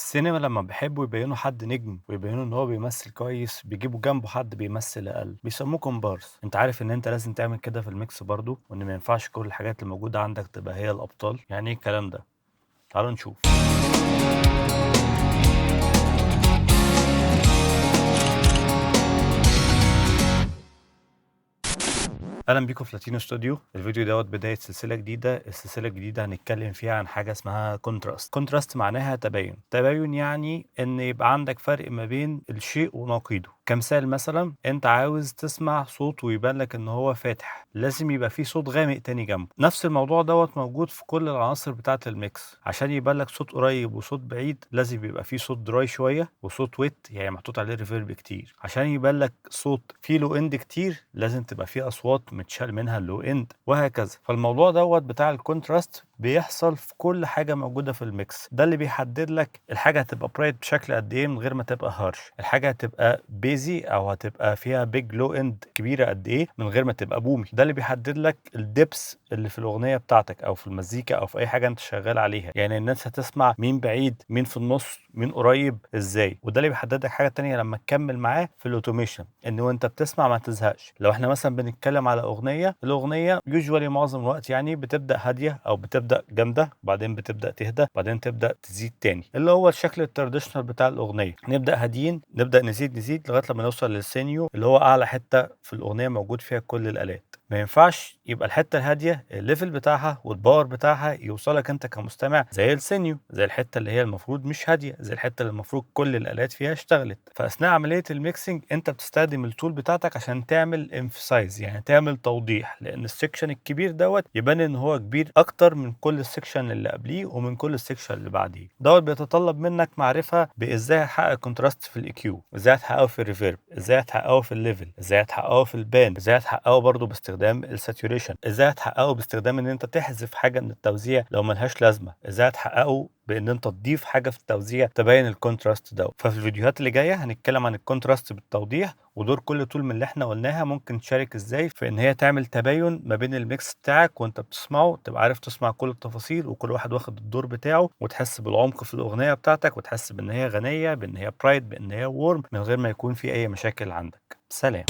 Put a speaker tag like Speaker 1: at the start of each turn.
Speaker 1: السينما لما بيحبوا يبينوا حد نجم ويبينوا ان هو بيمثل كويس بيجيبوا جنبه حد بيمثل اقل، بيسموه كومبارس. انت عارف ان انت لازم تعمل كده في ال mix برضو، وان ما ينفعش كل الحاجات اللي موجودة عندك تبقى هي الابطال. يعني ايه الكلام ده؟ تعالوا نشوف. اهلا بيكم في لاتينو ستوديو. الفيديو دوت بداية سلسلة جديدة. السلسلة الجديدة هنتكلم فيها عن حاجة اسمها contrast. contrast معناها تباين. تباين يعني ان يبقى عندك فرق ما بين الشيء ونقيضه. كمثال مثلا انت عاوز تسمع صوت ويبان لك ان هو فاتح، لازم يبقى فيه صوت غامق تاني جنبه. نفس الموضوع دوت موجود في كل العناصر بتاعه ال mix. عشان يبان لك صوت قريب وصوت بعيد لازم يبقى فيه صوت dry شوية وصوت wet يعني محطوط عليه reverb كتير. عشان يبان لك صوت فيه low end كتير لازم تبقى فيه اصوات متشال منها ال low end، وهكذا. فالموضوع دوت بتاع ال contrast بيحصل في كل حاجة موجودة في ال mix. ده اللي بيحدد لك الحاجة هتبقى bright بشكل قد ايه من غير ما تبقى harsh، الحاجة هتبقى bassy او هتبقى فيها big low end كبيرة قد ايه من غير ما تبقى boomy. ده اللي بيحدد لك ال depth اللي في الاغنية بتاعتك او في المزيكا او في اي حاجة انت شغال عليها. يعني الناس هتسمع مين بعيد، مين في النص، مين قريب، ازاي. وده اللي بيحدد لك حاجة تانية لما تكمل معاه في ال automation، ان وانت بتسمع ما تزهقش. لو احنا مثلا بنتكلم على اغنية، الاغنية usually معظم الوقت يعني بتبدا هادية او بتبدا جامدة، بعدين بتبدا تهدى، بعدين تبدا تزيد تاني، اللي هو الشكل ال traditional بتاع الاغنية. نبدا هاديين، نبدا نزيد نزيد لغاية لما نوصل للسينيو اللي هو اعلى حتة في الاغنية موجود فيها كل الالات. ما ينفعش يبقى الحتة الهادية ال level بتاعها وال power بتاعها يوصلك انت كمستمع زي السينيو، زي الحتة اللي هي المفروض مش هادية، زي الحتة اللي المفروض كل الالات فيها اشتغلت. فاثناء عملية ال mixing انت بتستخدم ال tool بتاعتك عشان تعمل emphasize، يعني تعمل توضيح، لان ال section الكبير دوت يبان ان هو كبير اكتر من كل ال section اللي قبليه ومن كل ال section اللي بعديه. دوت بيتطلب منك معرفة بازاي هتحقق contrast في ال EQ، ازاي هتحققه في ال reverb، ازاي هتحققه في ال level، ازاي هتحققه في ال pan، ازاي هتحققه برضه باستخدام ال saturation، ازاي هتحققه باستخدام ان انت تحذف حاجة من التوزيع لو ملهاش لازمه، ازاي هتحققه بان انت تضيف حاجة في التوزيع تبين ال contrast ده. ففي الفيديوهات اللي جاية هنتكلم عن ال contrast بالتوضيح ودور كل tool من اللي احنا قلناها ممكن تشارك ازاي في ان هي تعمل تباين ما بين ال mix بتاعك وانت بتسمعه، تبقى عارف تسمع كل التفاصيل وكل واحد واخد الدور بتاعه، وتحس بالعمق في الاغنية بتاعتك، وتحس بان هي غنية، بان هي bright، بان هي warm، من غير ما يكون في اي مشاكل عندك. سلام.